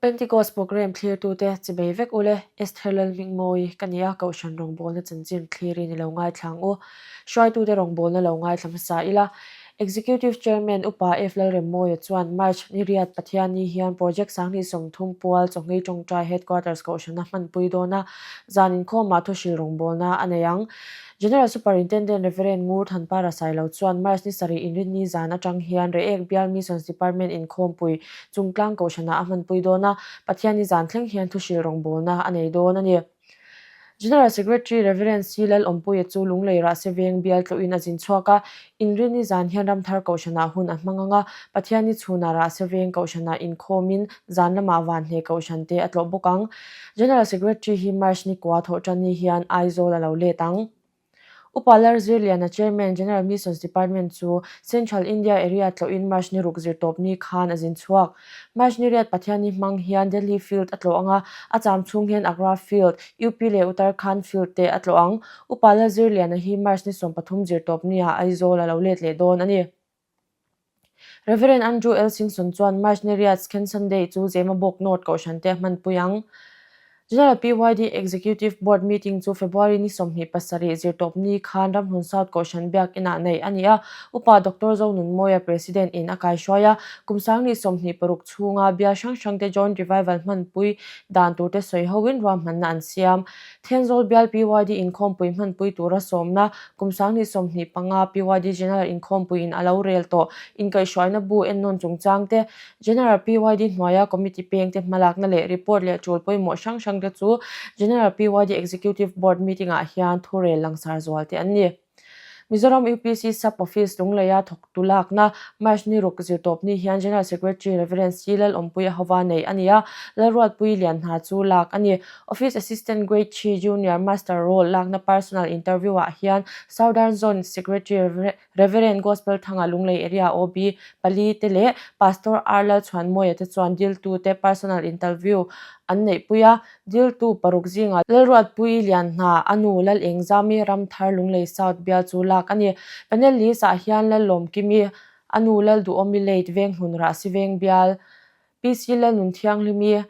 Pentecost Programme thlirtute chibei vek ule, Esther Lalhmingmawii ka nia Kohhran rawngbawlna chanchin thlirin i lo ngaithla ang u. Hruaitute rawngbawlna lo ngaithla hmasa ila. Executive Chairman Upa F Lalremmawia chuan March ni riat Pathianni hian Project 30 pual Chawngei Tawngtai Headquarters Kohhrana hmanpui dawn a, zan inkhawmah thuhrilh rawngbawlna a nei ang. General Superintendent Rev. Ngur Thanpara Sailo chuan March ni sarih inrinni zan atang hian Reiek Bial Missions Department inkhawmpui chungtlang kohhranah a hmanpui dawn a, Pathianni zan thleng hian thuhrilh rawngbawlna a nei dawn a ni. General Secretary Rev. C. Lalawmpuia chu Lunglei Rahse Veng bial tlawhin a zin chhuak a, inrinni zan hian Ramthar kohhranah hun a hmang ang a, Pathianni chhunah Rahse Veng kohhranah inkhawmin zan lamah Vanhne kohhran te a tlawh bawk ang. General Secretary hi March ni kua thawh tan ni hian Aizawl a lo let ang. Upa Larzirliana Chairman General Missions Department chu Central India Area tlawhin March ni ruk zirtawp ni khan a zin chhuak. March ni riat Pathianni hmang hian Delhi Field a tlawh ang a, a cham chhung hian Agra Field, UP leh Uttarakhand Field te a tlawh ang. Upa Lalzirliana hi March ni 13 zirtawp ni ah Aizawl a lo let leh dawn a ni. Rev. Andrew L. Singson chuan March ni riat Skhen Sunday chu Zemabawk North Kohhran te a hmanpui ang. General PYD Executive Board meeting chu February ni 27 zirtawp ni khan Ramhlun South Kohhran Biakinah neih a ni a, Upa Doctor Zonunmawia President in a kaihruai a, kum 2026 chhunga bial hrang hrangte Joint Revival hmanpui dan turte sawi hoin ruahmanna an siam. Thenzawl bial PYD inkhawmpui hmanpui tura sawmna kum 2025 PYD General inkhawmpuiin a lo rel tawh inkaihhruaina bu ennawn chungchang te, General PYD hnuaia committee pengte hmalakna leh report leh tul pawimawh hrang hrangte chu General PYD Executive Board meeting-ah hian thurel langsar zual te an ni. Mizoram UPC Sub Office Lungleia thawktu lakna March ni ruk zirtawpni hian General Secretary Rev. C. Lalawmpuia hova nei a ni a, Lalruatpui lian hna chu lak a ni. Office Assistant Grade 3 Junior Master role lakna Personal Interview-ah hian Southern Zone Secretary Rev. Gospel Thanga Lunglei Area OB pali te leh Pastor R. Lalchhuanmawia te chuan diltute Personal Interview an neihpui a, Diltu paruk zingah Lalruatpui lian hna a nu Lalengzami Ramthar Lunglei South bial chu lak a ni. Panel list ah hian Lallawmkimi a nu Lalduhawmi Late Venghlun Rahsi Veng bial, PC Lalnunthianghlimi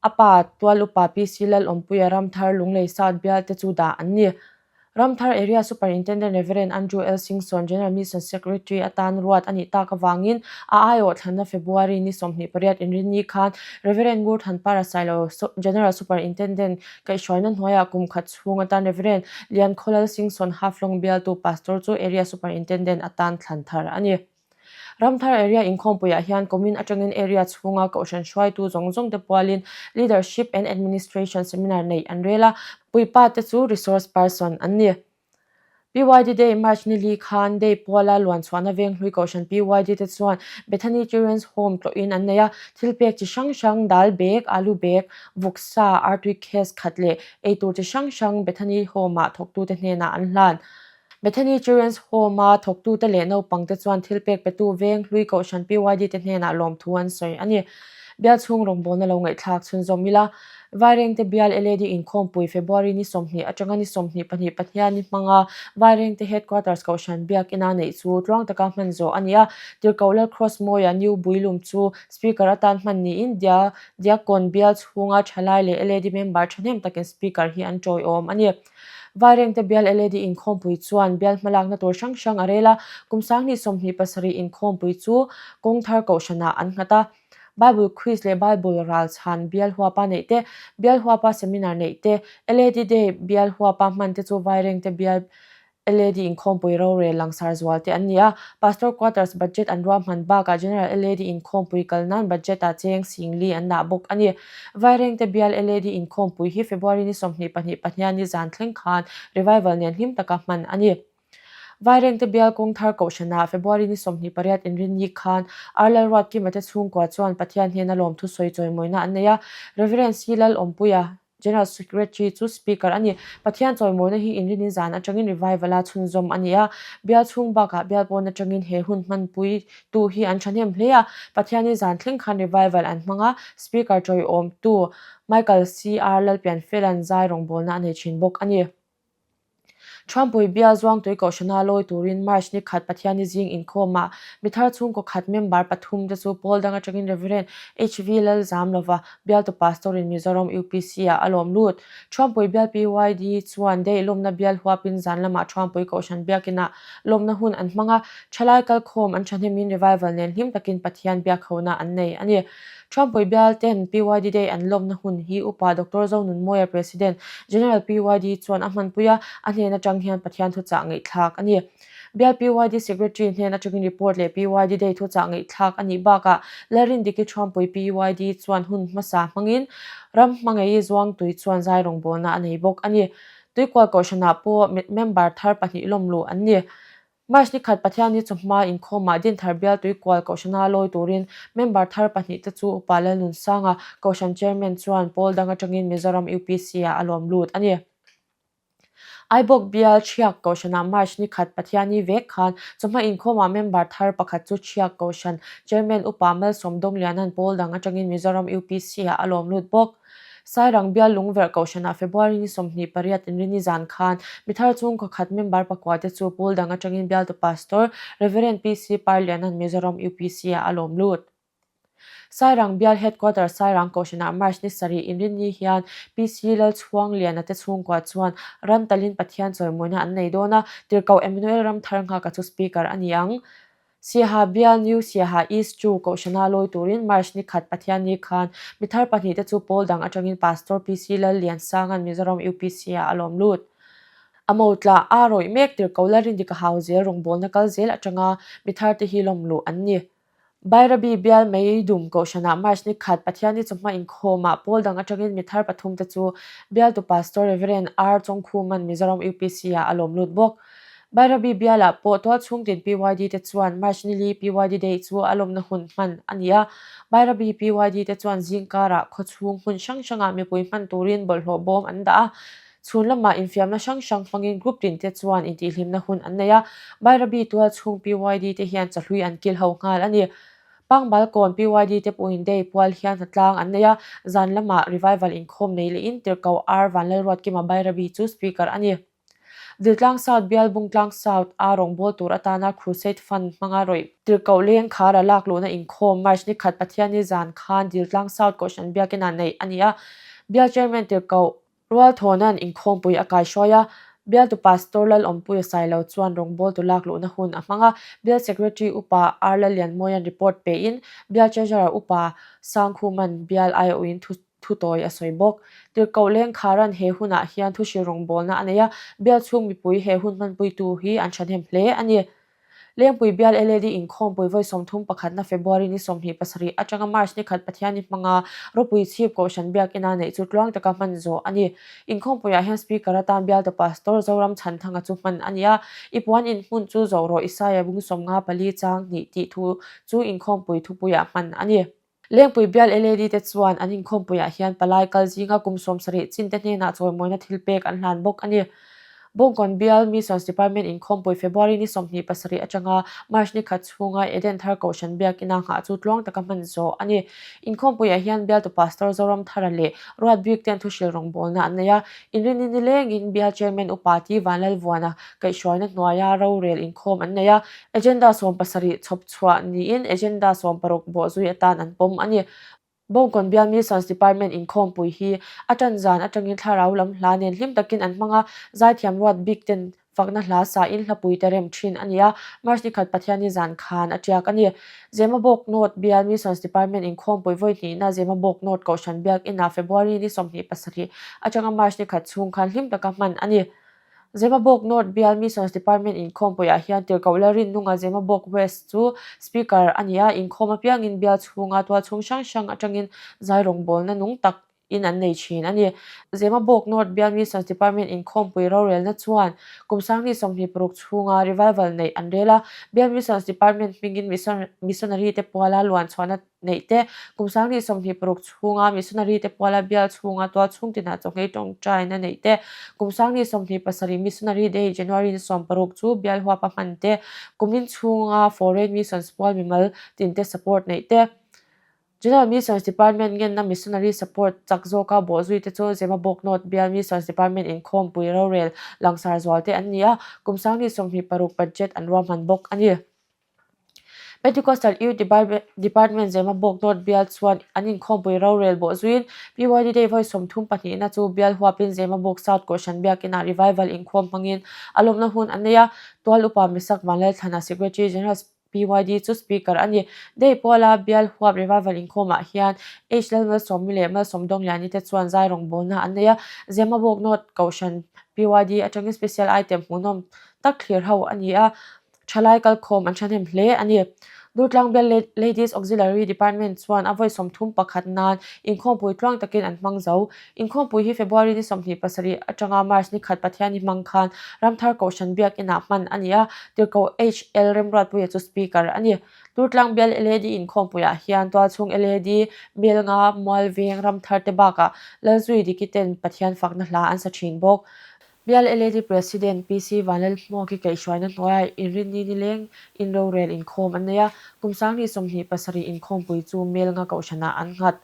a pa Tual Upa PC Lalawmpuia Ramthar Lunglei South bial te chu dah an ni. Ramthar Area Superintendent Rev. Andrew L. Singson, General Mission Secretary atan ruat a nih tak avangin a aiawh thlanna February ni 28 inrinni khan Rev. Ngur Thanpara Sailo, General Superintendent kaihhruaina hnuaiah kum khat chhung atan Rev. Liankhaw Lal Singson Haflong bialtu Pastor chu Area Superintendent atan thlan thar a ni. Ramthar Area inkhawmpuiah hian kumin atangin area chhunga kohhran hruaitu zawng zawng te pualin Leadership and Administration Seminar neih an rel a, puipa te chu resource person an ni. PYD Day March ni li khan Day puala luan chhuahna venghlui kohhran PYD te chuan Bethany Children's Home tlawhin an nei a, thil pek chi hrang hrang dal bag, alu bag, vawksa, artui case khat leh eitur chi hrang hrang Bethany Home-ah thawktute hnenah an hlan. Bethany Children's Home-a thawktute leh naupangte chuan thil pek petu veng hlui kohhran PYD te hnenah lawmthu an sawi a ni. Bial chhung rawngbawlna lo ngaihthlak chhunzawm ila, Vairengte bial LAD inkhawmpui February ni 20 atanga ni 22 Pathian ni hmanga Vairengte Headquarters kohhran biak ina neih chu tluang taka hman zawh a ni a. Tirhkoh Lal Cross Mawia New Builum chu Speaker atan hman niin Dia Diakkawn bial chhunga thalai leh LAD member thahnem takin Speaker hi an tawiawm a ni. Vairengte bial LAD inkhawmpui chuan bial hmalakna tur hrang hrang a rel a, kum 2027 inkhawmpui chu kawng thar kohhranah an nghat a. Bible Quiz leh Bible ral chhan bial huapa neih te, bial huapa seminar neih te, LAD Day bial huapa hman te chu Vairengte bial LAD inkhawmpui rorel langsar zual te an ni a, Pastor Quarters budget an ruahman bakah General LAD inkhawmpui kal nan budget ah cheng singli an dah bawk a ni. Vairengte bial LAD inkhawmpui hi February ni 22 Pathianni zan thleng khan revival nen hlim taka hman a ni. Vairengte bial kawngthar kohhranah February ni 28 inrinni khan Ar Lalruatkima te chhungkua chuan Pathian hnena lawmthu sawi chawimawina an nei a, Reverend C Lalawmpuia, General Secretary chu Speaker a ni. Pathian chawimawina hi inrinin zan atangin Revival a chhunzawm a ni a. Bial chhung bakah bial pawn atangin he hun hmanpui tu hi an thahnem hle a. Pathianin zan thleng khan Revival an hmang a, Speaker tawiawmtu Michael CR Lalpianfela'n zai rawngbawlna a nei thin bawk a ni. Thuampui bial Zuangtui Kohhrana lawi turin March ni khat Pathianni zing inkhawmah mithar chhungkaw khat member pathum te chu pawl dang atangin Rev. HV Lalzamlova bialtu Pastor in Mizoram UPC ah a lawm lut. Thuampui bial PYD chuan Day lawmna bial huapin zan lamah Thuampui Kohhran biakinah lawmna hun an hmang a, thalai kalkhawm an thahnemin revival nen hlim takin Pathian biakhona an nei a ni. Thuampui bial ten PYD Day an lawmna hun hi Upa Doctor Zonunmawia President General PYD chuan a hmanpui a, a hnen atang hian Pathian thuchah ngaihthlak a ni. Bial PYD Secretary hnen atangin report leh PYD Day thuchah ngaihthlak a nih bakah Lalrindiki Thuampui PYD chuan hun hmasa hmangin ram hmangaih Zuangtui chuan zai rawngbawlna a nei bawk a ni. Tuikual Kohhranah pawh member thar pahnih lawmluh an ni. March ni khat Pathianni chawhma inkhawmah Dinthar bial Tuikual Kohhrana lawi turin member thar pahnihte chu Upa Lalnunsanga, Kohhran Chairman chuan pawl dang atangin Mizoram UPC-ah a lawm lut a ni. Aibawk bial Thiak Kohhranah March ni khat Pathianni vek khan chawhma inkhawmah member thar pakhat chu Thiak Kohhran Chairman Upa Malsawm Dawngliana'n pawl dang atangin Mizoram UPC-ah a lawm lut bawk. Sairang bial lungverh kohhranah February ni 28 inrini zan khan mithar chhungkaw khat member pakua te chu pool dang atangin bialtu Pastor Rev. PC Parliana'n Mizoram UPC-ah a lawm lut. Sairang bial Headquarter Sairang kohhranah March ni sarih inrini hian PC Lalchhuangliana te chhungkua chuan ran talin Pathian chawimawina an nei dawn a, Tirhkoh Emmanuel Ramthar Nghaka chu Speaker a ni ang. Siaha bial New Siaha East chu Kohhrana lawi turin March ni khat Pathianni khan mithar pahnihte chu pawl dang atangin Pastor PC Lalliansanga'n Mizoram UPC-ah a lawm lut. A motla a rawih mek tir ko la Rindika hau zel rawngbawlna kal zel atanga mithar te hi lawm luh an ni. Bairabi bial Meidum Kohhranah March ni khat Pathianni chawhma inkhawmah pawl dang atangin mithar pathumte chu bialtu Pastor Rev. R Chawngkhuma'n Mizoram UPC-ah a lawm lut bawk. Bairabi bialah pawh tualchhungtin PYD te chuan March ni li PYD Day chu a lawmna hun hman a ni a. Bairabi PYD te chuan zingkarah khawchhung hmun hrang hrangah mipui hman turin bawlhhlawh bawm an dah a. Chhun lamah infiamna hrang hrang hmangin group tin te chuan intihhlimna hun an nei a. Bairabi tualchhung PYD te hian chahlui an kil ho nghal a ni. Pangbalkawn PYD te pawhin Day pual hian hnatlang an nei a, zan lamah revival inkhawm nei lehin Tirhkoh R Vanlalruatkima Bairabi chu Speaker a ni. Diltlang South bial Bungtlang South a rawngbâwl tur atana Crusade Fund hmanga rawih tirhkoh leng khar a lak luhna inkhawm March ni khat Pathianni zan khan Diltlang South Kohhran Biakinah neih a ni a. Bial Chairman tirhkoh Rualthawna'n inkhawmpui a kaihruai a, Bialtu Pastor Lalawmpuia Sailo chuan rawngbâwltu lak luhna hun a hmang a, Bial Secretary Upa R Lallianmawia'n report pein Bial Treasurer Upa Sangkhuma'n Bial aiawhin thu Thutawi a sawi bawk. Tirhkoh Lengkharan he hunah hian thuhrilh rawngbawlna a nei a, bial chhung mipui he hun hmanpuitu hi an thahnem hle a ni. Lengpui bial LAD inkhawmpui vawi 31 pakhatna February ni 27 atanga March ni khat Pathianni hmanga ropui chhip Kohhran Biakina neih chu tluang taka hman zawh a ni. Inkhawmpuiah hian Speaker atan bialtu Pastor Zoram Chhanthanga chu hman a ni a, I puan inhmun chu zawh rawh Isaia bung 54 chang hnih tih thu chu inkhawmpui thupuiah hman a ni. Lengpui bial LAD te chuan an inkhawmpuiah hian palai kal zinga kum 70 chin te hnenah chawimawina thil pek an hlan bawk a ni. Bawngkawn bial Missions Department inkhawmpui February ni 27 atanga March ni khat chhunga Eden Thar Kohhran Biakina nghah chu tluang taka hman zawh a ni. Inkhawmpuiah hian bialtu Pastor Zoramthara leh Ruatbik ten thuhril rawngbawlna an nei a. Inrinni nilengin bial Chairman Upa T Vanlalvuana kaihhruaina hnuaia rorel inkhawm an nei a. Agenda 70 chhawp chhuah niin Agenda 60 bawhzui atan an pawm a ni. Bawngkawn bial Missions Department inkhawmpui hi a tan zan atangin thlarau lam hla nen hlim takin an hmang a, zaithiam ruat bik ten fakna hla sain hlapui te rem thin a ni a, March ni khat Pathianni zan khan a tiak a ni. Zemabawk North bial Missions Department inkhawmpui vawi hnihna Zemabawk North Kohhran Biakinah February ni 27 atanga March ni khat chhung khan hlim taka hman a ni. Zemabawk North bial Missions Department inkhawmpuiah hian Tirhkoh Lalrinnunga Zemabawk West chu Speaker a ni a, inkhawm apiangin bial chhunga tualchhung hrang hrang atangin zai rawngbawlna nung tak in an nei thin a ni. Zemabawk North bial Missions Department inkhawmpui rorelna chuan kum sanghnih 26 chhunga revival neih an rel a, bial Missions Department hmingin missionary te puala luan chhuahna neih te, kum 2026 chhunga missionary te puala bial chhunga tual chhung tinah chawhngei tawngtaina neih te, kum 2027 Missionary Day January ni 16 chu bial huapa hman te, kumin chhunga Foreign Missions pual mimal tinte support neih te. General Missions Department ngenna Missionary Support chak zawka bawhzui te chu Zemabawk North Bial Missions Department inkhawmpui rorel langsar zual te an ni a, kum 2026 budget an ruahman bawk a ni. Pentecostal Youth Department Zemabawk North Bial chuan an inkhawmpui rorel bawhzuiin PYD Day vawi 32 na chu bial huapin Zemabawk South Kohhran Biakinah Revival inkhawm hmangin a lawmna hun an nei a, Tual Upa Misak Vanlalthlana Secretary General PYD chu Speaker a ni. Day Puala bial huap Revival inkhawmah hian H Lalmalsawmi leh Malsawmdawngliani te chuan zai rawngbawlna an nei a, Zemabawk North Kohhran PYD atangin Special Item hmuhnawm tak thlir ho a ni a, thalai kalkhawm an thahnem hle a ni. Durtlang Bial Ladies Auxiliary Department chuan a vawi 31 nan inkhawmpui tluang takin an hmang zo. Inkhawmpui hi February ni 27 atanga March ni khat Pathianni hmang khan Ramthar Kohhran Biakinah hman a ni a, Tirhkoh HL Remruatpuia chu Speaker a ni. Durtlang Bial LAD inkhawmpuiah hian tualchhung LAD, Melnga, Mualveng, Ramthar te bakah Lalzui Diki ten Pathian fakna hla an sa thin bawk. Bial LAD President PC Vanlalhmuaki kaihhruaina hnuaiah inrinni nileng inrorel inkhawm an nei a, kum 2027 inkhawmpui chu Melnga Kohhranah an nghat.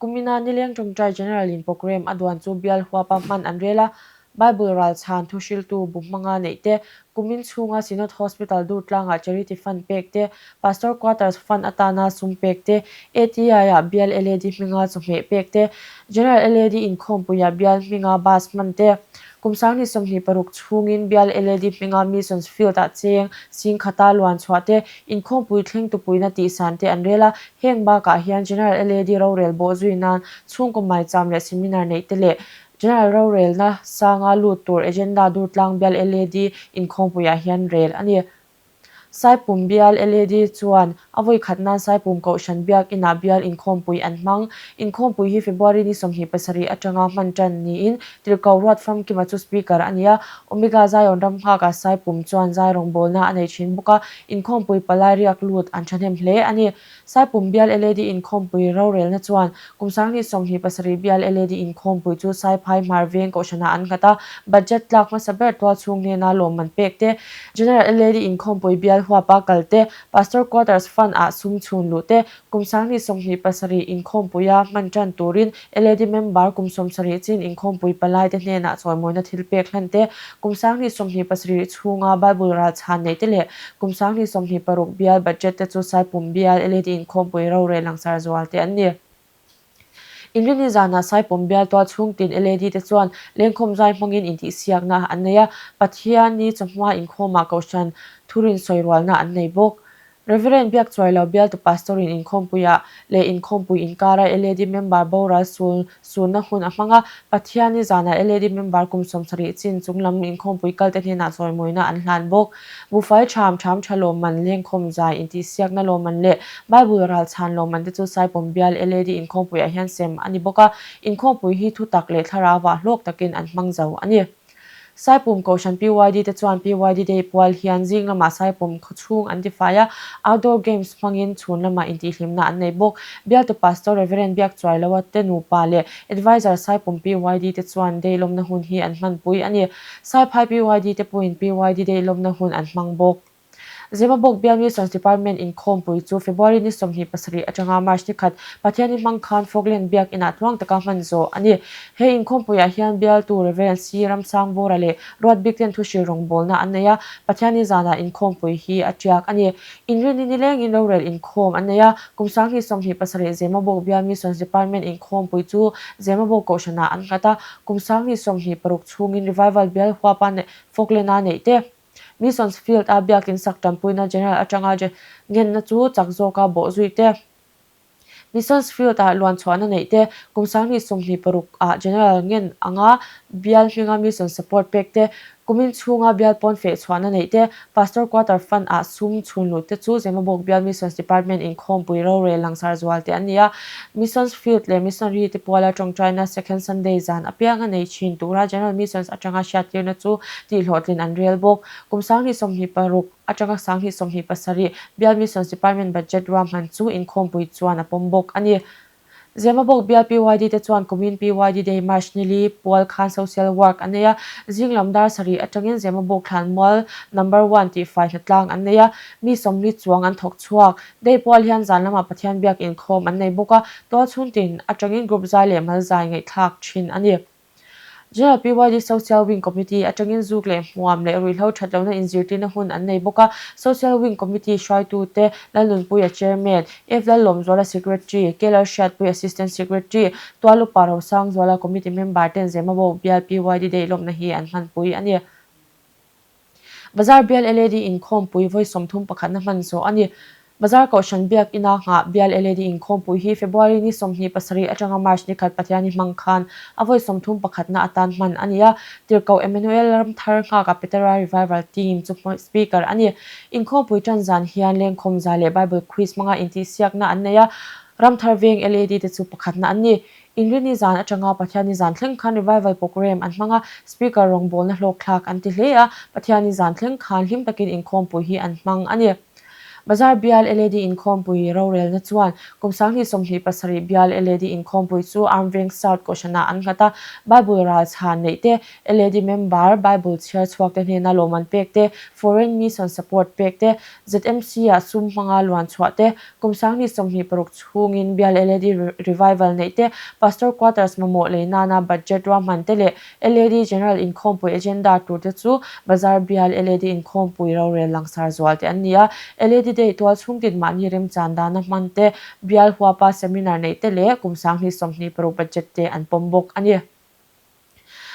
Kumina nileng ṭawngṭai General in programme a duan chu bial huapa hman an rel a, Bible ralchhan thuhriltu bu hmanga neih te, kumin chhunga Synod Hospital Durtlangah Charity Fund pek te, Pastor Quarters Fund atana sum pek te, ATI-ah bial LAD hminga chawhmeh pek te, General LAD inkhawmpuiah bial hminga bus hman te, Kum 2026 chhungin bial LAD hminga Missions Field-ah cheng singkhata luan chhuah te, inkhawmpui thleng tupuina tihsan te an rel a, heng bakah hian General LAD rorel bawh zui nan chhungkaw maicham leh seminar neih te leh General rorelna sanga lut tur agenda Durtlang bial LAD inkhawmpuiah hian rel a ni. Saipum bial LAD chuan a vawi khat nan Saipum Kohhran biak inah bial inkhawmpui an hmang. Inkhawmpui hi February ni 27 atanga hman tan niin Tirhkoh Ruat Famkima chu Speaker a ni a. Omega Zion ram nghakah Saipum chuan zai rawngbawlna a nei thin bawk a, inkhawmpui palai riak lut an thahnem hle a ni. Saipum bial LAD inkhawmpui rorelna chuan kum 2027 bial LAD inkhawmpui chu Saiphai Hmar Veng Kohhranah an nghat a, budget tlak hmasa ber tualchhung hnena lawmman pek te, General LAD inkhawmpui bial huapa kal te, Pastor Quarters Fund ah sum chhun luh te, kum 2027 inkhawmpuia hman tan turin LAD member kum 70 chin inkhawmpui palai te hnenah chawimawina thil pek hlan te, kum 2027 chhunga Bible ral chhan neih te leh kum 2026 bial budget te chu Saipum bial LAD inkhawmpui rorel langsar zual te an ni. Inrinni zanah Saipum bial tual chhungtin LAD te chuan lengkhawm zai hmangin intihsiakna an nei a, Pathianni chawhma inkhawmah Kohhran thurin sawirualna an nei bawk. Rev. Biakchuailo bialtu Pastor-in inkhawmpuiah leh inkhawmpui inkara LAD member boral sul sunna hun a hmang a, Pathianni zanah LAD member kum 70 chin chunglam inkhawmpui kalte hnenah chawimawina an hlan bawk. Buhfai ṭham ṭham ṭha lawmman, lengkhawm zai intihsiakna lawmman leh Bible ralchhan lawmman te chu Saipawm bial LAD inkhawmpuiah hian sem a ni bawk a, inkhawmpui hi thutak leh thlarauah hlawk takin an hmang zo a ni. Saipum Kohhran PYD te chuan PYD Day pual hian zing lamah Saipum khawchhung an tifai a, outdoor games hmangin chhun lamah intihhlimna an nei bawk. Bialtu Pastor Rev. Biakchuailoa te nupa leh Adviser Saipum PYD te chuan Day lawmna hun hi an hmanpui a ni. Saiphai PYD te pawhin PYD Day lawmna hun an hmang bawk. Zemabawk Bial Missions Department inkhawmpui chu February ni 27 atanga March ni khat Pathianni hmang khan Falkland Biak Inah tluang taka hman zawh a ni. He inkhawmpuiah hian bialtu Rev. C. Ramsangvawra leh Ruatbik ten thuhril rawngbawlna an nei a, Pathianni zanah inkhawmpui hi a tiak a ni. Inrinni nilengin rorel inkhawm an nei a, kum 2027 Zemabawk Bial Missions Department inkhawmpui chu Zemabawk Kohhranah an nghat a, kum 2026 chhungin Revival Bial huapa Falkland-a neih te. Missions Field a biakin sak tanpuina General atanga ngenna chu chak zawka bawh zui te, Missions Field ah luan chhuahna neih te, kum 2026 ah General ngen anga bial hminga Mission Support pek te, kumin chhunga bial pawn feh chhuahna neih te, Pastor Quarter Fund ah sum chhun luh te chu Zemabawk Bial Missions Department inkhawmpui rorel langsar zual te an ni a. Missions Field leh Missionary te puala tawngtaina Second Sunday zan apianga nei thin tura General Missions atanga hriattirna chu tihhlawhtlin an rel bawk. Kum 2026 atanga 2027 Bial Missions Department Budget ruahman chu inkhawmpui chuan a pawm bawk a ni. Zemabawk bial PYD te chuan kumin PYD Day March nili pual khan social work an nei a, zing lam dar sarih atangin Zemabawk thlanmual number one tihfai hnatlang an nei a, mi 40 chuang an thawk chhuak. Day pual hian zan lamah Pathian biak inkhawm an nei bawk a, tualchhung tin atangin group zai leh mal zai ngaihthlak thin a ni. General PYD Social Wing Committee atangin zuk leh hmuam leh ruihhlo that lohna inzirtirna hun an nei bawk a, Social Wing Committee hruaitute Lalnunpuia Chairman, F Lallawmzuala Secretary, K Lalhriatpui Assistant Secretary, Tualupa Rosangzuala Committee member ten Zemabawk bial PYD Day lawmna hi an hmanpui a ni. Bazar bial LAD inkhawmpui vawi 31 na hman zawh a ni. Bazar Kohhran Biak Ina nghah bial LAD inkhawmpui hi February ni 27 atanga March ni khat Pathianni hmang khan a vawi 31 na atan hman a ni a. Tirhkoh Emmanuel Ramthar nghaka Petera Revival Team chu speaker a ni. Inkhawmpui tan zan hian lengkhawm za leh Bible Quiz hmanga intihsiakna an nei a, Ramthar veng LAD te chu pakhatna an ni. Inrini zan atanga Pathianni zan thleng khan Revival Programme an hmang a, Speaker rawngbawlna hlawkthlak an ti hle a, Pathianni zan thleng khan hlim takin inkhawmpui hi an hmang a ni. Bazar bial LAD inkhawmpui rorelna chuan kum 2027 bial LAD inkhawmpui chu Armveng South Kohhranah an nghat a, Bible ral chhan neih te, LAD member Bible chhiar chhuak te hnena lawmman pek te, Foreign Mission Support pek te, ZMC-ah sum hmanga luan chhuah te, Kum 2026 chhungin bial LAD Revival neih te, Pastor Quarters mamawh lei nana budget ruahman te leh LAD General inkhawmpui agenda tur te chu Bazar bial LAD inkhawmpui rorel langsar zual te an ni a. LAD Day tual chhungtin mahni remchan dana hman te, bial huapa seminar neih te leh kum 2026 budget te an pawm bawk a ni.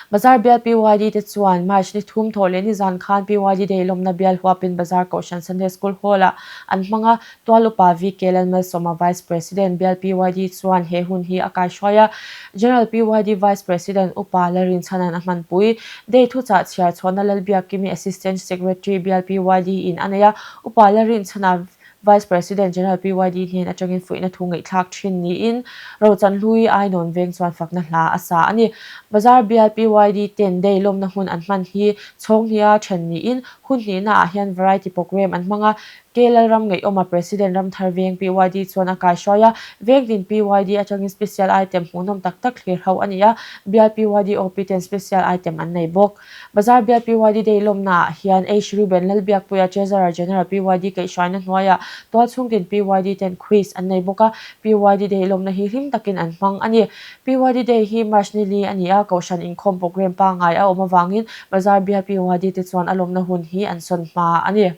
Bazar bial PYD te chuan March ni thum thawh leh nizan khan PYD Day lawmna bial huapin Bazar Kohhran Sunday School Hall-ah an hmang a, Tual upa VK Lalmalsawma Vice President bial PYD chuan he hun hi a kaihruai a, General PYD Vice President upa Lalrinchhanan a hmanpui. Day thuchah chhiar chhuahna Lalbiakkimi Assistant Secretary bial PYD in a nei a, upa Lalrinchhana Vice President General PYD hnen atangin fuihna thu ngaihthlak thin niin Rochanhlui Ainawn veng chuan fakna hla a sa a ni. Bazar bial PYD ten day lawmna hun an hman hi chhawng hnia then niin hun hnihna ah hian variety programme an hmang a. K Lalram Ngaihawma President Ramthar Veng PYD chuan a kaihruai a, veng tin PYD atangin special item hmuhnawm tak tak thlir ho a ni a, bial PYD OP ten special item an nei bawk. Bazar bial PYD Day lawmnaah hian H. Reuben Lalbiakpuia Treasurer General PYD kaihhruaina hnuaiah tualchhungtin PYD ten quiz an nei bawk a, PYD Day lawmna hi hlim takin an hmang a ni. PYD Day hi March ni li a ni a, Kohhran inkhawm programme pangngai a awm avangin Bazar bial PYD te chuan a lawmna hun hi an sawn hma a ni.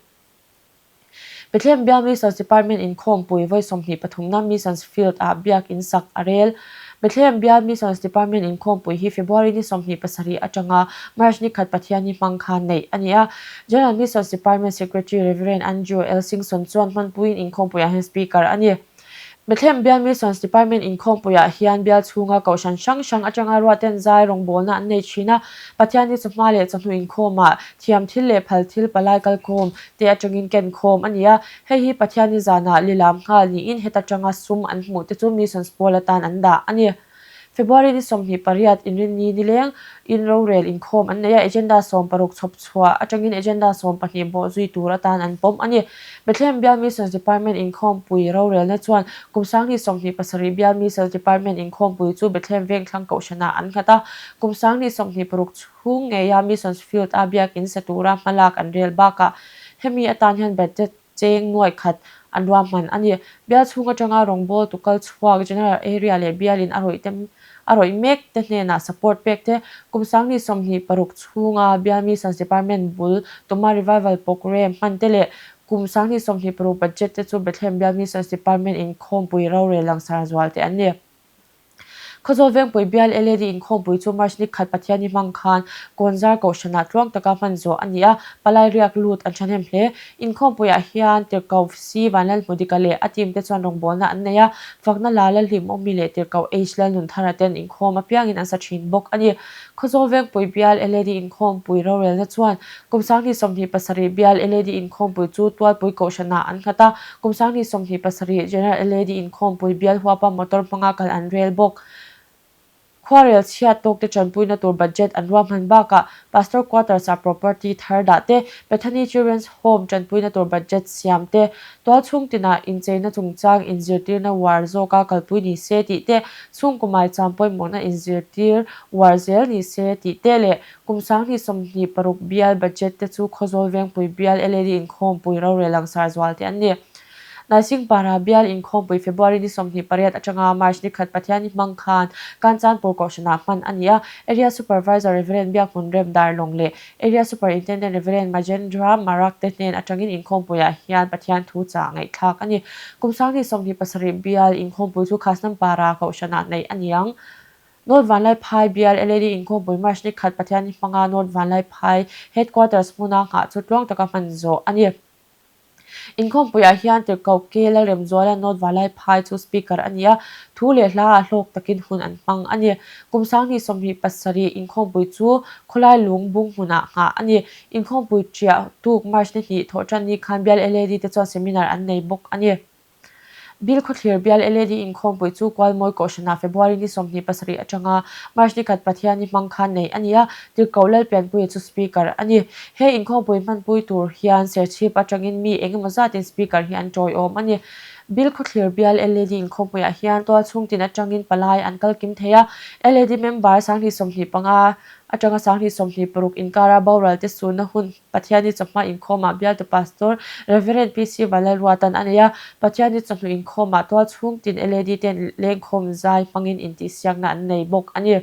Bethlehem bial Missions Department inkhawmpui vawi 23 na Missions Field ah biak in sak a rel. Bethlehem bial Missions Department inkhawmpui hi February ni 27 atanga March ni khat Pathianni hmang khan neih a ni a. General Missions Department Secretary Rev. Andrew L. Singson chuan hmanpuiin inkhawmpuiah hian Speaker a ni. Bethlehem bial Missions Department inkhawmpuiah hian bial chhunga kohhran hrang hrang atanga ruaten zai rawngbawlna an nei thin a, Pathianni chawhma leh chawhnu inkhawmah thiam thil leh phal thil palai kalkhawm te atangin ken khawm a ni a, hei hi Pathianni zanah lilam nghal niin heta tanga sum an hmuh te chu Missions pawl atan an dah a ni. February ni 28 inrinni nileng in rorel inkhawm an nei a, agenda 16 chhawp chhuah atangin agenda 12 bawh zui tur atan an pawm a ni. Bethlehem Bial Missions Department inkhawmpui rorelna chuan kum 2027 Bial Missions Department inkhawmpui chu Bethlehem Vengthlang Kohhranah an nghat a, kum 2026 chhung ngeia Missions Field a biakin sa tura hmalak an rel bakah hemi atan hian budget cheng nuai khat an ruahman a ni. Bial chhung atanga rawngbawltu kal chhuak General Area leh bialin a rawih te a rawih mek te hnenah support pek te, kum 2026 chhunga Bial Missions Department bul tuma Revival Programme hman te leh kum 2026 budget te chu Bethlehem Bial Missions Department inkhawmpui rorel langsar zual te an ni. Khawzawl Vengpui bial LAD inkhawmpui chu March ni khat Pathianni hmang khan Kawnzar Kohhranah tluang taka hman zawh a ni a, palai riak lut an thahnem hle. Inkhawmpuiah hian Tirhkoh C Vanlalhmudika leh a team te chuan rawngbawlna an nei a, Fakna La Lalhlimawmi leh Tirhkoh H Lalnunthara ten inkhawm apiangin an sa thin bawk a ni. Khawzawl Vengpui bial LAD inkhawmpui rorelna chuan kum 2027 bial LAD inkhawmpui chu Tualpui Kohhranah an nghat a, kum 2027 General LAD inkhawmpui bial huapa motor hmanga kal an rel bawk. Khuarel chhiat tawkte tanpuina tur budget an ruahman bakah Pastor Quarters-ah property thar dah te, Bethany Children's Home tanpuina tur budget siam te, tualchhung tinah incheina chungchang inzirtirna uar zawka kalpui ni se tih te, chhungkaw maicham pawimawhna inzirtir uar zel ni se tih te leh kum 2026 bial budget te chu Khawzawl Vengpui bial LAD inkhawmpui rorel langsar zual te an ni. Naisingpara bial inkhawmpui February ni 28 atanga March ni khat Pathianni hmang khan Kanchanpur Kohhranah hman a ni a, Area Supervisor Rev Biakhmun Rem Darlawng leh Area Superintendent Rev Majendra Marak te hnen atangin inkhawmpuiah hian Pathian thu chah ngaihthlak a ni. Kum 2027 bial inkhawmpui chu Khasnampara Kohhranah neih a ni ang. North Vanlaiphai bial LAD inkhawmpui March ni khat Pathianni hmanga North Vanlaiphai Headquarters hmuna nghah chu tluang taka hman zawh a ni. Inkhawmpuiah hian Tirhkoh K. Lalremzuala North Valaiphai chu Speaker a ni a, thu leh hla ah hlawk takin hun an hmang a ni. Kum 2027 inkhawmpui chu khawlai lung bung hmunah nghah a ni. Inkhawmpui ṭiah tuk March ni hnih thawhṭan ni khan bial LAD te chuan seminar an nei bawk a ni. Bilkhawthlir bial LAD inkhawmpui chu Kualmawi Kohhranah February ni 27 atanga March ni khat Pathianni hmang khan neih a ni a, Tirhkoh Lalpianpuia chu Speaker a ni. He inkhawmpui hmanpui tur hian Serchhip atangin mi engemaw zatin Speaker hi an tawiawm a ni. Bilkhawthlir bial LAD inkhawmpuiah hian tualchhung tin atangin palai an kal kim thei a, LAD member 2025 atanga 2026 inkara boral te sunna hun Pathiani chawhma inkhawmah bialtu Pastor Rev. PC Valalruatan a nei a, Pathiani chawhnu inkhawmah tual chhung tin LAD ten lengkhawm zai hmangin intihsiakna an nei bawk a ni.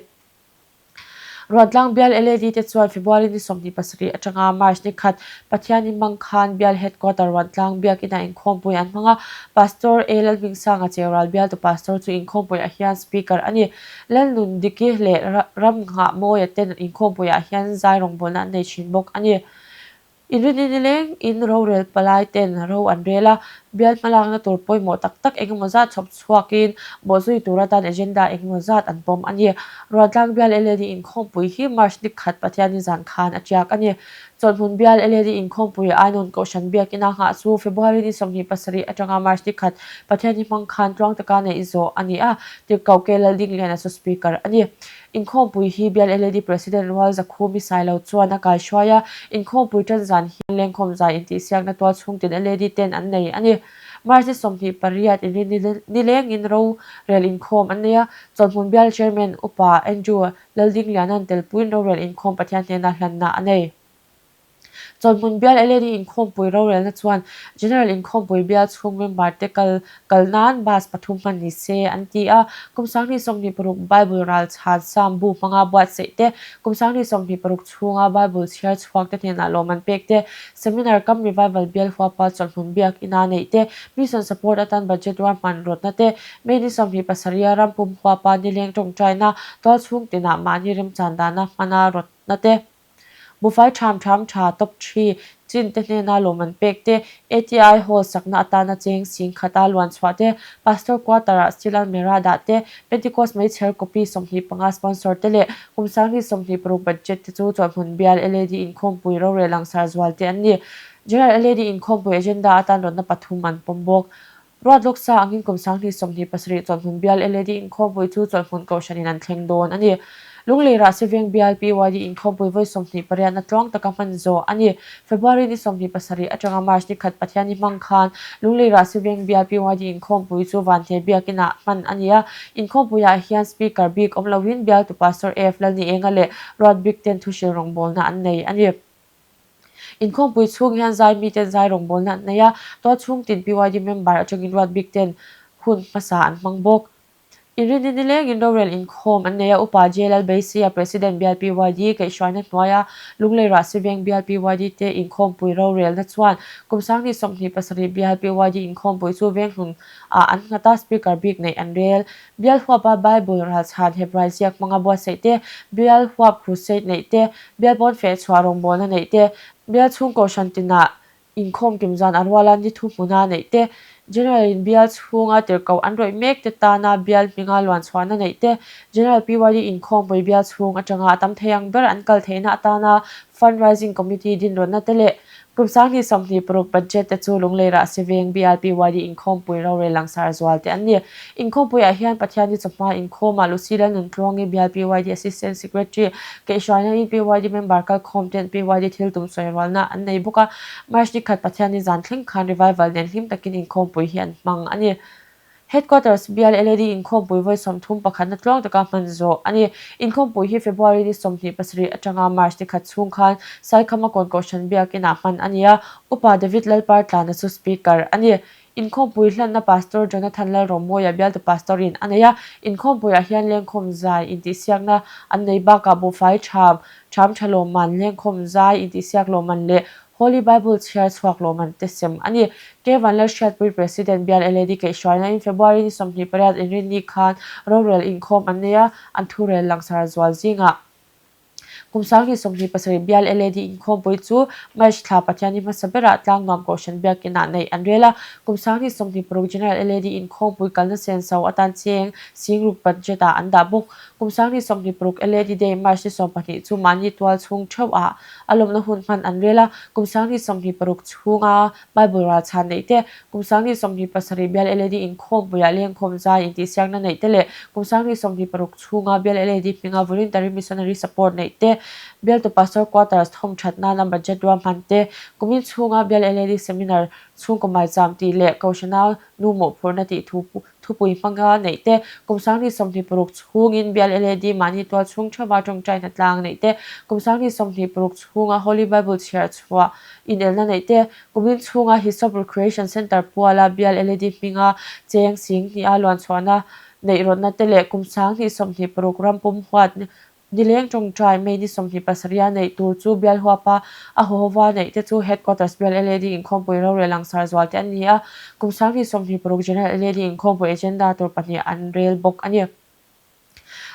Ruantlang bial LAD te chuan February ni 27 atanga March ni khat Pathiani hmang khan bial Headquarter Ruantlang biakinah inkhawmpui an hmang a, Pastor A Lalhmingsanga Cheural bialtu Pastor chu inkhawmpuiah hian Speaker a ni. Lalnundiki leh Ramnghahmawia ten inkhawmpuiah hian zai rawngbawlna an nei thin bawk a ni. Inrinni nileng in rorel palai ten ro an rel a, bial hmalakna tur pawimawh tak tak engemaw zat chhawp chhuakin bawhzui tur atan agenda engemaw zat an pawm a ni. Ruantlang bial LAD inkhawmpui hi March ni khat Pathianni zan khan a tiak a ni. Chawlhhmun bial LAD inkhawmpui Ainawn Kohhran biakina nghah chu February ni 27 atanga March ni khat Pathianni hmang khan tluang taka neih zawh a ni a, Tirhkoh K Laldingliana chu Speaker a ni. Inkhawmpui hi bial LAD President Rual Zakhumi Sailo chuan a kaihruai a, inkhawmpui tan zan hian lengkhawm zai intihsiakna tual chhungtin LAD ten an nei a ni. March ni 28 inrin nilengin rorel inkhawm an nei a, Chawlhhmun bial Chairman Upa Andrew Laldingliana'n telpuiin rorel inkhawm Pathian hnena hlanna a nei. Chawlhhmun bial LAD inkhawmpui rorelna chuan General inkhawmpui bial chhung member te kal kal nan bus pathum hman ni se an ti a. Kum 2026 Bible ral chhan Sam bu hmanga buatsaih te, kum 2026 chhunga Bible chhiar chhuak te hnenah lawm an pek te, Seminar Kam Revival bial huapa Chawlhhmun biak ina neih te, Mission Support atan budget ruahman rawtna te, May ni 27 a ram pum huapa nileng tawngtaina tualchhung tinah mahni remchan dana hmana rawtna te, Buhfai ṭham ṭham ṭha top ṭhi chin te hnena lawm an pek te, ATI Hall sakna atana cheng sing khata luan chhuah te, Pastor Quarter-ah Steel Almirah dah te, Pentecost meichher copy 25 sponsor te leh kum 2026 budget te chu chawlhhmun bial LAD inkhawmpui rorel langsar zual te an ni. General LAD inkhawmpui agenda atan rawtna pathum an pawm bawk. Ruat lawk sa angin kum 2027 chawlhhmun bial LAD inkhawmpui chu chawlhhmun kohhranin an thleng dawn a ni. Lunglei Rahsiveng bial PYD inkhawmpui vawi 28 na tluang taka hman zawh a ni. February ni 27 atanga March ni khat Pathianni hmang khan Lunglei Rahsiveng bial PYD inkhawmpui chu Vanthei Biakinah hman a ni a. Inkhawmpuiah hian Speaker bik awm loin bialtu Pastor AF Lalnienga leh Ruat bik ten thuhril rawngbawlna an nei a ni. Inkhawmpui chhung hian zai miten zai rawngbawlna an nei a, tual chhung tin PYD member atangin ruat bik ten hun hmasa an hmang bawk. Inrinni nilengin rorel inkhawm an nei a, Upa J Lalbeisia President bial PYD kaihhruaina hnuaia Lunglei Rahsiveng bial PYD te inkhawmpui rorelna chuan kum 2027 bial PYD inkhawmpui chu Venghlun ah an nghat a, Speaker bik neih an rel. Bial huapa Bible ralchhan Hebrai ziak hmanga buatsaih te, bial huap crusade neih te, bial pawn feh chhuah rawngbawlna neih te, bial chhung kohhran tinah inkhawm kim zan a ruala ni thu hmuna neih te, General in bial chhunga tirhkoh an rawih mek te tana bial hminga luan chhuahna neih te, General PYD inkhawmpui bial chhung atanga a tam thei ang ber an kal theihna atana Fundraising Committee dinrawnna te leh kum 2026 budget te chu Lunglei Rahsi Veng BLPYD inkhawmpui rorel langsar zual te an ni. Inkhawmpuiah hian Pathianni chawhma inkhawmah Lucy Lalnuntluangi BLPYD Assistant Secretary Keihruaina in PYD member kalkhawm ten PYD thil tum sawi rualna an nei bawk a. March ni khat Pathianni zan thleng khan revival nen hlim takin inkhawmpui hi an hmang a ni. Headquarters bial LAD inkhawmpui vawi 31 na tluang taka hman zawh a ni. Inkhawmpui hi February ni 27 atanga March ni khat chhung khan Saikhama Kawn Kohhran Biakinah hman a ni a, Upa David Lalpartlana chu Speaker a ni. Inkhawmpui hlanna Pastor Jonathan Lalrawmawia bialtu Pastor in a nei a, inkhawmpuiah hian lengkhawm zai intihsiakna an nei bakah buhfai ṭham, ṭham ṭha lawmman, lengkhawm zai intihsiak lawmman leh Holy Bible chhiar chhuak lawmman te sem a ni. K Vanlalhriatpui President bial LAD kaihhruaina in February ni 28 inrinni khan rorel inkhawm an nei a, an thurel langsar zual zingah kum 2027 bial LAD inkhawmpui chu March thla Pathianni hmasa berah Tlangnuam Kohhran Biakinah neih an rel a, kum 2026 General LAD inkhawmpui kalna senso atan cheng singruk budget ah an dah bawk. Kum 2026 LAD Day March ni 12 chu mahni tual chhung theuh ah A lawmna hun hman an rel a, kum 2026 chhunga Bible ralchhan neih te, kum 2027 bial LAD inkhawmpuiah lengkhawm zai intihsiakna neih te leh kum 2026 chhunga bial LAD hminga Voluntary Missionary Support neih te, bialtu Pastor Quarters thawm that nana budget ruahman te, kumin chhunga bial LAD Seminar chhungkaw maicham tih leh Kohhrana nu mawhphurhna tih thu Thupui hmanga neih te, kum 2026 chhungin bial LAD mahni tual chhung theuha tawngtai hnatlang neih te, kum 2026 chhunga Holy Bible chhiar chhuah inelna neih te, kumin chhunga Hisop Recreation Centre puala bial LAD hminga cheng sing hniha luanchhuahna neih rawtna te leh kum 2026 ram pum huat Nileng tawngtai May ni 27 a neih tur chu bial huapa a huhova neih te chu Headquarters bial LAD inkhawmpui rorel langsar zual te an ni a, kum 2026 General LAD inkhawmpui agenda tur pahnih an rel bawk a ni.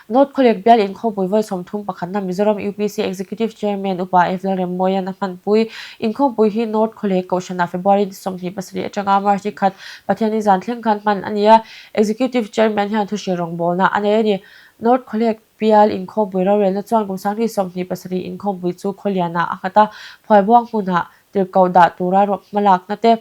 North Khawlek bial inkhawmpui vawi 31 na Mizoram UPC Executive Chairman Upa F Lalremmawia'n a hmanpui. Inkhawmpui hi North Khawlek Kohhranah February ni 27 atanga March ni khat Pathianni zan thleng khan hman a ni a, Executive Chairman hian thuhrilh rawngbawlna a nei a ni. North Khawlek Pial inkhawmpui rorelna chuan kum 2027 inkhawmpui chu khawlianah a nghat a, Phuaibuang hmunah tirhkoh dah tura hmalakna te,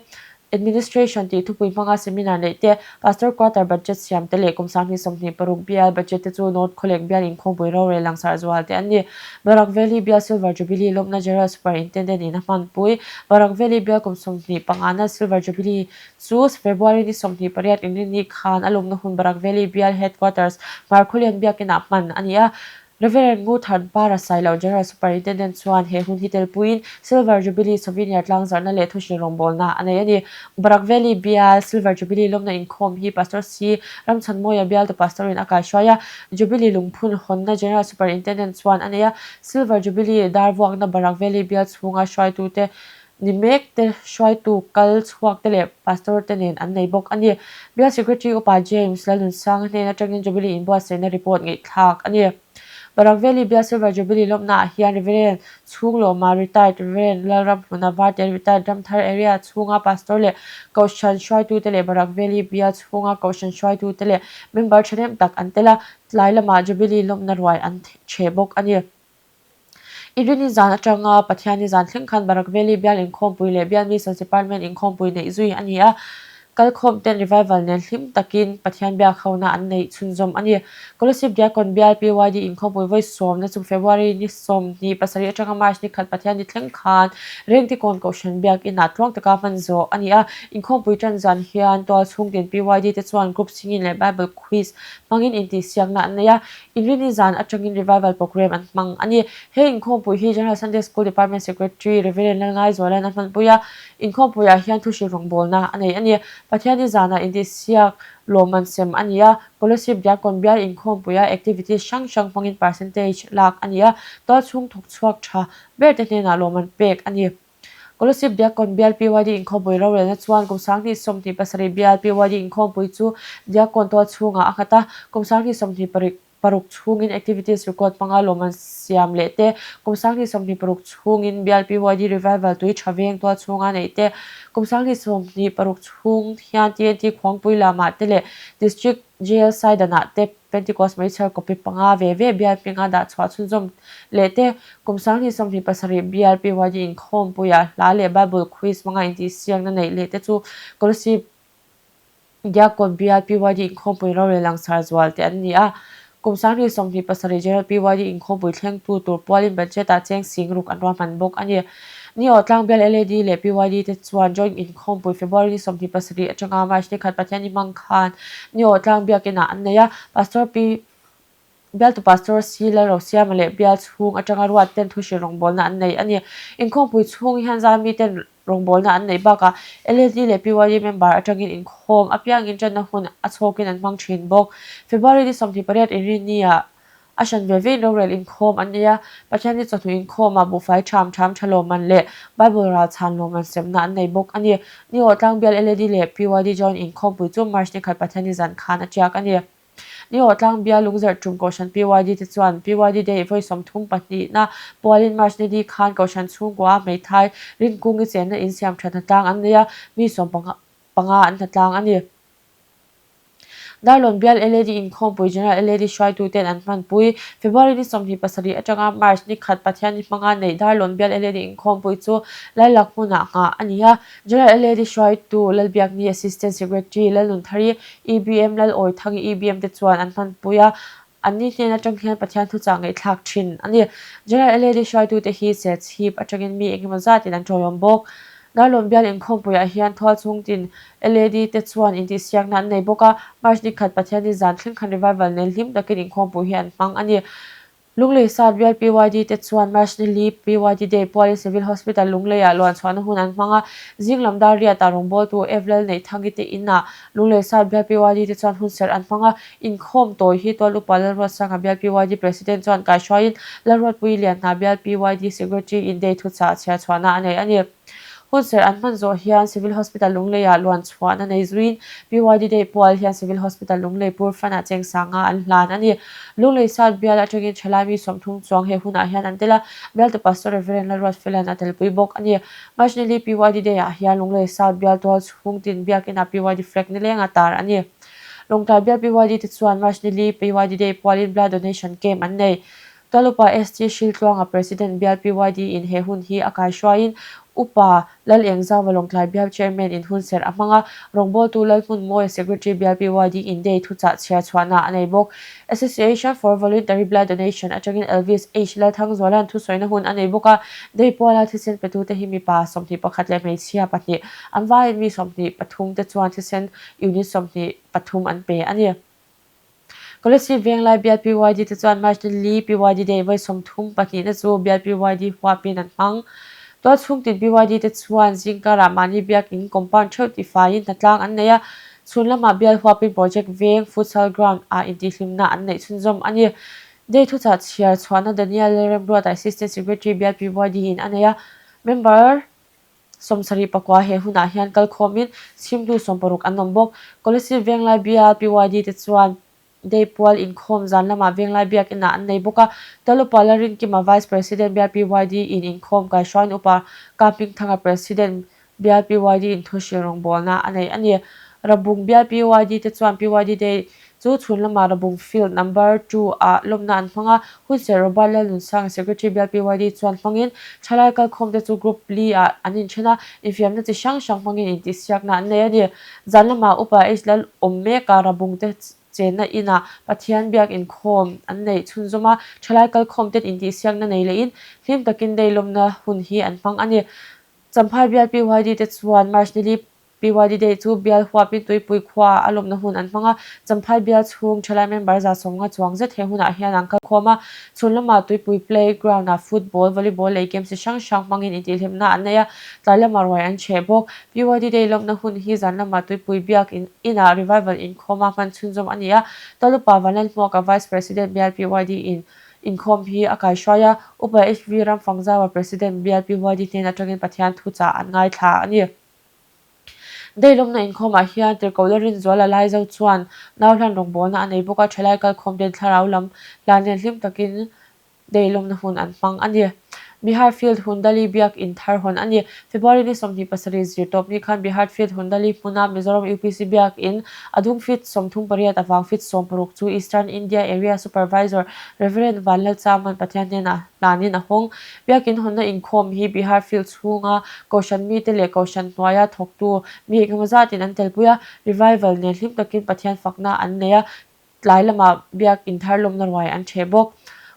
Administration tih thupui hmanga seminar neih te, Pastor Quarter budget siam te leh kum 2026 bial budget te chu North Khawlek bial inkhawmpui rorel langsar zual te an ni. Barak Valley bial Silver Jubilee lawmna General Superintendent in a hmanpui. Barak Valley bial kum 25 na Silver Jubilee Chu February ni 28 inrinni khan a lawmna hun Barak Valley bial Headquarters Hmarkhawlian biakinah hman a ni a. Reverend Ngu Than Para Sailo General Superintendent chuan he hun hi telpuiin Silver Jubilee Souvenir tlangzarhna leh thuhrilh rawngbawlna a nei a ni. Barak Valley bial Silver Jubilee lawmna inkhawm hi Pastor C. Ramchhanmawia bialtu Pastor-in a kaihruai a, Jubilee lungphun hawnna General Superintendent chuan a nei a. Silver Jubilee dar vuakna Barak Valley bial chhunga hruaitute Ni mek te, hruaitu kal chhuak te leh pastor te nen an nei bawk a ni. Bial Secretary Upa James Lalnunsanga hnen atangin Jubilee inbuatsaihna report ngaihthlak a ni. Barak Valley Bial Silver Jubilee lawmnaah hian Reverend Chhunglawma Retired Reverend Lalramhluna Varte Retired Ramthar Area chhunga Pastor leh Kohhran hruaitute leh Barak Valley Bial chhunga Kohhran hruaitute leh member thahnem tak an tel a, tlai lamah Jubilee lawmna ruai an chhe bawk a ni. Irini zan atanga Pathianni zan thleng khan Barak Valley bial inkhawmpui leh bial Missions Department inkhawmpui neih zui a ni a, kalkhawm ten revival nen hlim takin Pathian biak hona an neih chhunzawm a ni. Kolasib Diakon bial PYD inkhawmpui vawi sawmna chu February ni 27 atanga March ni khat Pathianni thleng khan Rengtikawn Kohhran biak inah tluang taka hman zawh a ni a, inkhawmpui tan zan hian tual chhungtin PYD te chuan group singing leh Bible quiz hmangin intihsiakna an nei a, Inrini zan atangin revival programme an hmang a ni. He inkhawmpui hi General Sunday School Department Secretary Rev. Lalngaizuala'n a hmanpui a, inkhawmpuiah hian thuhrilh rawngbawlna a nei a ni. Pathianni zanah intihsiak lawmman sem a ni a, Kolasib Diakon bial inkhawmpuia activities hrang hrang hmangin percentage lak a ni a, tualchhung thawk chhuak tha berte hnenah lawmman pek a ni. Kolasib Diakon bial PYD inkhawmpui rorelna chuan kum 2027 bial PYD inkhawmpui chu Diakon tual chhungah a nghat a, kum 2026 chhungin activities record hmanga lawmman siam leh te, kum 2026 chhungin bial PYD revival tui tha veng tual chhunga neih te, kum 2026 chhung hian TNT Khuangpui lamah te leh District Jail Saidanah te. Pentecost Meichher copy panga ve ve bial hminga dah chhuah chhunzawm leh te, kum 2027 bial PYD inkhawmpuiah hla leh Bible quiz hmanga intihsiakna neih leh te chu Kolasib Diakkawn bial PYD inkhawmpui rorel langsar zual te an ni a. Kum 2027 General PYD inkhawmpui thlengtu tur pualin budget-ah cheng sing ruk an ruahman bawk a ni. Ni aw tlang bial LAD leh PYD te chuan joint inkhawmpui February ni 27 atanga March ni khat Pathianni hmang khan ni aw tlang biakinah an nei a. Pastor Pi Bialtu Pastor Si Lalrosiama leh bial chhung atanga ruat ten thuhrilh rawngbawlna an nei a ni. Inkhawmpui chhung hian zami ten rawngbawlna an neih bakah LAD leh PYD member atangin inkhawm apiangin tanna hun a chhawkin an hmang thin bawk. February ni 28 Inrinni-ah a hran ve vein rorel inkhawm an nei a, Pathianni chawhnu inkhawmah buhfai ṭham ṭham ṭha lawmman leh Bible ral chhan lawmman semna an nei bawk a ni. Ni aw tlangbial LAD leh PYD joint inkhawmpui chu March ni khat Pathianni zan khan a ṭiak a ni. Ni aw tlangbial lungzarh tum Kohhran PYD te chuan PYD Day vawi 30 pahnihna pualin March ni ni khan Kohhran chhungkua hmeithai Rinkungi chenna insiam ṭhat hnatlang an nei a, mi 15 an hnatlang a ni. Darlawn bial LAD inkhawmpui General LAD hruaituten an hmanpui. February ni 27 atanga March ni khat Pathianni hmanga neih Darlawn bial LAD inkhawmpui chu Lailak hmunah nghah a ni a. General LAD hruaitu Lalbiakni Assistant Secretary Lalnunthari, EBM Lalawithangi EBM te chuan an hmanpui a, anni hnen atang hian Pathian thuchah ngaihthlak thin a ni. General LAD hruaitute hi Serchhip atangin mi engemaw zatin an tawiawm bawk. Darlawn bial inkhawmpuiah hian thual chhungtin LAD te chuan intihsiakna an nei bawk a, March ni khat Pathianni zan thleng khan revival nen hlim takin inkhawmpui hi an hmang a ni. Lunglei Sat bial PYD te chuan March ni li PYD Day pualin Civil Hospital Lungleiah luan chhuahna hun an hmang a, zing lam dar riatah rawngbawltu Ev Lalneihthangi te inah Lunglei Sat bial PYD te chuan hunserh an hmang a, inkhawm tawi hi Tual Upa Lalruatsanga bial PYD President chuan kaihruaiin Lalruatpui Lianhna bial PYD Secretary in Day thuchah chhiar chhuahna a nei a ni. Hunserh an hman zawh hian Civil Hospital Lungleiah luan chhuahna nei zuiin PYD Day pual hian Civil Hospital Lunglei Pur Fund-ah cheng sanga an hlan a ni. Lunglei South bial atangin thalai mi 30 chuang he hunah hian an tel a, bialtu Pastor Rev. Lalruatfela'n a telpui bawk a ni. March ni li PYD Day-ah hian Lunglei South bial tual chhung tin biakinah PYD flag nilenga tar a ni. Lawngtlai bial PYD te chuan March ni li PYD Day pualin Blood Donation Camp an nei. Tualupa ST Hriltluanga President bial PYD in he hun hi a kaihruaiin Upa Lalengzauva Lawngtlai bial Chairman in hunserh a hmang a, rawngbawltu Lalhmunmawia Secretary bial PYD in day thuchah chhiar chhuahna a nei bawk. Association for Voluntary Blood Donation atangin Elvis H Lalthangzuala'n thusawina hun a nei bawk a, day puala thisen petute hi mipa 21 leh hmeichhia pahnih an vaiin mi 23 te chuan thisen unit 23 an pe a ni. Kolasib Venglai bial PYD te chuan March ni li PYD Day vawi 30 pahnihna chu bial PYD huapin an hmang. Tualchhung tin PYD te chuan zingkarah mahni biakin compound theuh tifaiin hnatlang an nei a, chhun lamah bial huapin Project Veng Futsal Ground ah intihhlimna an neih chhunzawm a ni. Day thuchah chhiar chhuahna Daniel Lalremruata Assistant Secretary bial PYD in a nei a, member 74 he hunah hian kalkhawmin chhimtu 60 an awm bawk. Kolasib Venglai bial PYD te chuan Day pual inkhawm zan lamah Venglai biakinah an nei bawk a. Talupa Lalrinkima Vice President bial PYD in inkhawm kaihruaiin Upa Kahmingthanga President bial PYD in thuhrilh rawngbawlna a nei a ni. Rabung bial PYD te chuan PYD Day chu chhun lamah Rabung Field Number 2 ah lawmna an hmang a, hunserh Robert Lalnunsanga Secretary bial PYD chuan hmangin thalai kalkhawm te chu Group li ah an inthen a, infiamna chi hrang hrang hmangin intihsiakna an nei a ni. Zan lamah Upa H Lal awm meka Rabung te chenna inah Pathian biak inkhawm an neih chhunzawm a, thalai kalkhawm ten intihsiakna nei lehin hlim takin day lawmna hun hi an hmang a ni. Champhai bial PYD te chuan March ni li PYD Day chu bial huapin Tuipui khuaah a lawmna hun an hmang a, Champhai bial chhung thalai member 150 chuang zet he hunah hian an kalkhawm a, chhun lamah Tuipui play ground-ah football, volleyball leh games chi hrang hrang hmangin intihhlimna an nei a, tlai lamah ruai an chheh bawk. PYD Day lawmna hun hi zan lamah Tuipui biak inah revival inkhawma hman chhunzawm a ni a, Talupa Vanlalhmuaka Vice President bial PYD in inkhawm hi a kaihruai a, Upa HV Ramfangzaua President bial PYD hnen atangin Pathian thuchah an ngaithla a ni. Day lawmna inkhawmah hian Tirhkoh Lalrinzuala Laizo chuan nau hlan rawngbawlna a nei bawk a, thalai kalkhawm ten thlarau lam hlan nen hlim takin day lawmna hun an hmang a ni. Bihar Field Hundali Biak In thar hawn a ni. February ni 27 zirtawp ni khan Bihar Field Hundali hmuna Mizoram UPC Biak In a dung feet 38 avang feet 60 chu Eastern India Area Supervisor Rev Vanlalchaman Pathian hnenah hlanin a hawng. Biak In hawnna inkhawm hi Bihar Field chhunga Kohhran mite leh Kohhran hnuaia thawktu mi engemaw zatin an telpui a, Revival nen hlim takin Pathian fakna an nei a, tlai lamah Biak In thar lawmna ruai an ṭheh bawk.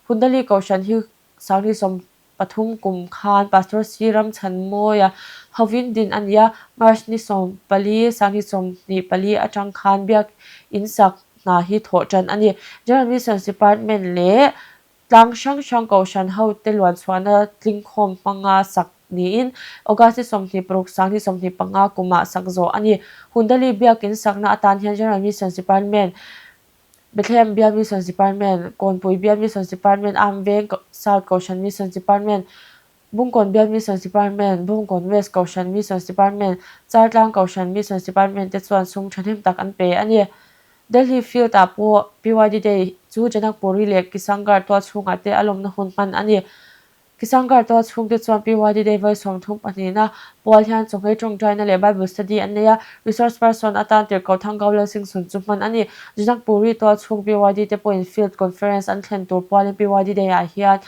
Hundali Kohhran hi Sangni 13 kum khan Pastor C. Ramchhanmawia hovin din a ni a, March ni 14, Sangni 24 atang khan Biak In sak hna hi thawh ṭan a ni. General Missions Department leh tlang hrang hrang Kohhran hote luanchhuahna tlingkhawm hmanga sak niin August ni 26, Sangni 25 kumah sak zawh a ni. Hundali Biak In sakna atan hian General Missions Department Bethlehem Bial Missions Department, Kawnpui Bial Missions Department, Amveng South Kohhran Missions Department, Bungkawn Bial Missions Department, Bungkawn West Kohhran Missions Department, Chartlang Kohhran Missions Department te chuan sum thahnem tak an pe a ni. Delhi Field ah pawh PYD Day chu Janakpuri leh Kishangarh tual chhungah te a lawmna hun hman a ni. Kishangarh tual chhungte chuan PYD Day vawi 32 na pual hian chawhmei tawngtaina leh Bible study an nei a, resource person atan tirhkoh Thangkau Lalsingsun chu hman a ni. Janakpuri tual chhung PYD te pawhin field conference an thlen tur pualin PYD Day ah hian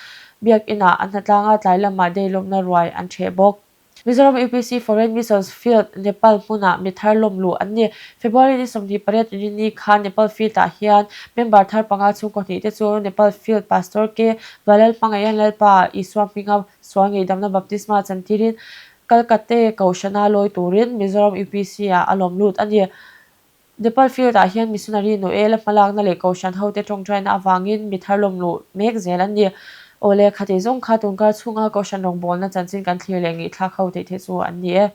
Biak Inah an hnatlang a, tlai lamah day lawmna ruai an ṭheh bawk. Mizoram UPC Foreign Missions Field, Nepal hmunah mi thar lawm luh an ni. February ni 28 Rini khan Nepal Field ah hian member thar panga chhungkaw hnih te chu Nepal Field Pastor K. Valal hmangaihan Lalpa Isua hminga sual ngeihdamna baptisma chantirin Kalkatte Kohhrana lawi turin Mizoram UPC ah a lawm lut a ni. Nepal Field ah hian Missionary Noel a hmalakna leh Kohhran hote tawngtaina avangin mi thar lawm luh mek zel an ni. Awle, khatih zawng kha tunkar chhunga Kohhran rawngbawlna chanchin kan thlir leh ngaihthlak ho theih theih chu an ni e.